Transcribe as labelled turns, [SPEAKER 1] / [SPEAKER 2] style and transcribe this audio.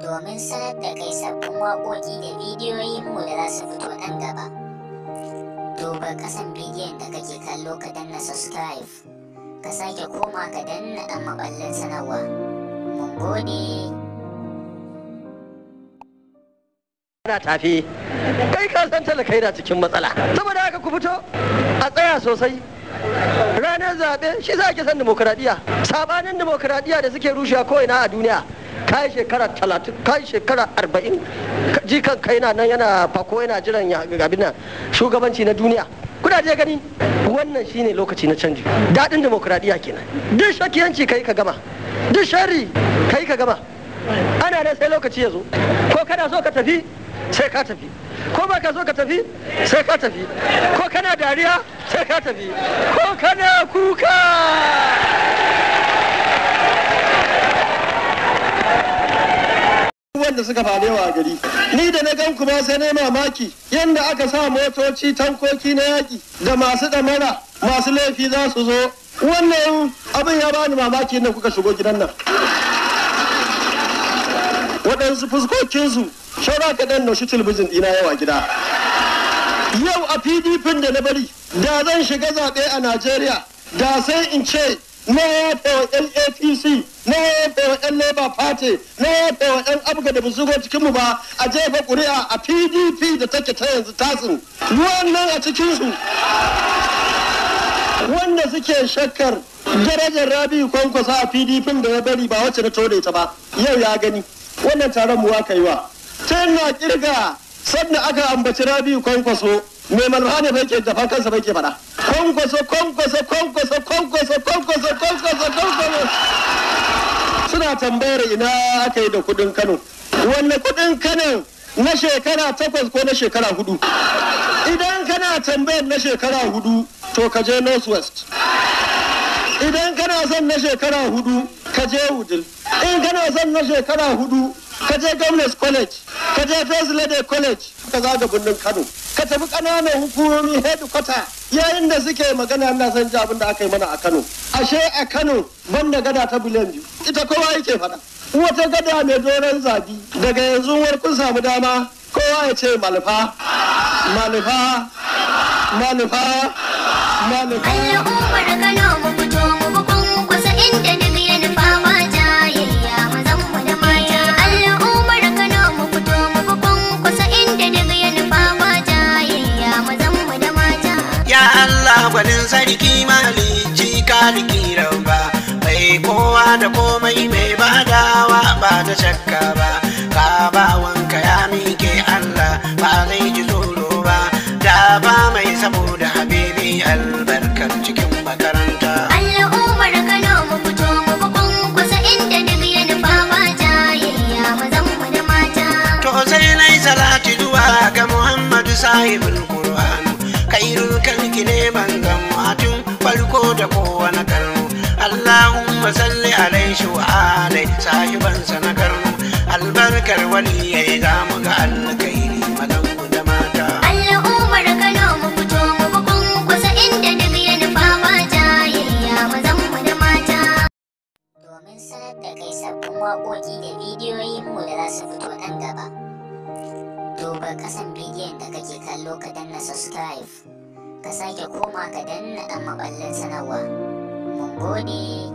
[SPEAKER 1] Domin sanar da kai sabbin waƙoƙi da bidiyoyinmu da za su fito nan gaba. Duba ƙasan bidiyon da kake kallo, ka danna subscribe, ka sake koma ka danna ɗan maɓallin sanarwa. Mun gode.
[SPEAKER 2] Ana tafi, kai ka san talaka yana cikin matsala. Saboda haka ku fito a tsaya sosai ranar zaɓe. Shi za ki san dimokuraɗiyya, sabanin dimokuraɗiyya da suke rushewa ko'ina a duniya. Kai shekara 30, kai shekara 40, jikan kai na nan yana fako, yana jiran ya abin nan shugabanci na duniya. Kuna je gani, wannan shine lokaci na canji. Daɗin dimokuraɗiyya kenan. Duk shakiyanci kai ka gama, duk sharri kai ka gama, ana nan sai lokaci ya zo. Ko kana so ka tafi, sai ka tafi. Ko ba ka so ka tafi, sai ka tafi. Ko kana dariya, sai ka tafi. Ko kana kuka.
[SPEAKER 3] Wanda suka farewa a gari, ni da na gan kuma sai na mamaki yadda aka sa motoci, tankoki na yaki da masu ɗamara, masu laifi za su zo. Wannan abin ya bani mamaki da kuka shigo gidan nan. Waɗansu fuskokinsu shaura kaɗan na shi talabijin ɗina yawa gida. Yau a PDP da na bari, da zan shiga zaɓe a Najeriya, da sai in ce na yafe wa yan APC, na yafe wa yan Labour Party, na yafe wa yan Abga da basu cikin mu ba, a jefa ƙuri'a a PDP da take ta yanzu tasin wannan. A cikinsu wanda suke shakkar darajar Rabi'u Kwankwasa a PDP da ya bari, ba wacce na tore ta ba, yau ya gani. Wannan taron mu aka yi wa tun na kirga sannan aka ambaci Rabi'u Kwankwaso, mai malfa ne bai ke dafa kansa, bai ke faɗa. Kwankwaso, Kwankwaso, Kwankwaso, Kwankwaso, Kwankwaso, Kwankwaso, Kwankwaso. Suna tambayar ina aka yi da kuɗin Kano. Wanne kuɗin Kano? Na shekara 8 ko na shekara 4? Idan kana tambayar na shekara 4, to ka je North West. Idan kana son na shekara 4, ka je Wudil. In kana son na shekara 4, ka je Governors College, ka je First Lady College, ka zaga birnin Kano, ka tafi ƙananan hukumomi, headquarter. Yayin da suke magana, ina son ji abin da aka yi mana a Kano. Ashe a Kano banda gada ta biliyan 2, ita kowa yake faɗa, wata gada mai doron zabi. Daga yanzu war kun samu dama, kowa ya ce malfa, malfa, malfa, malfa.
[SPEAKER 1] Al'ummar Kano, mu fito mu bi Kwankwasa inda duk ya nufa ba jayayya, mazan mu da mata. Al'ummar Kano, mu fito mu bi Kwankwasa inda duk ya nufa ba jayayya, mazan mu da mata.
[SPEAKER 4] Ya Allah, gwanin sarki, mahalicci, kaliki, rauba mai kowa da komai, mai badawa ba da shakka ba. Ka bawanka ya mike, Allah, ba zai ji tsoro ba da ba mai, saboda habibi, albarkar cikin makaranta.
[SPEAKER 1] Al'ummar Kano, mu fito mu bi Kwankwasa inda duk ya nufa ba jayayya, mazan mu da mata.
[SPEAKER 4] To sai na yi salati zuwa ga Muhammadu sahibul Qur'an, kairul kalki ne manzon matun farko da kowane karnu. Allahumma salli alaihi wa alai sahibansa na karnu. Albarkar waliyai za mu ga alkhairi, mazan mu da mata.
[SPEAKER 1] Al'ummar Kano, mu fito mu bi Kwankwasa inda duk ya nufa ba jayayya, mazan mu da mata. Domin sanar da kai sabbin waƙoƙi da bidiyoyinmu da za su fito nan gaba. Duba ƙasan bidiyon da kake kallo, ka danna subscribe, ka sake koma ka danna ɗan maɓallin sanarwa. Mun gode.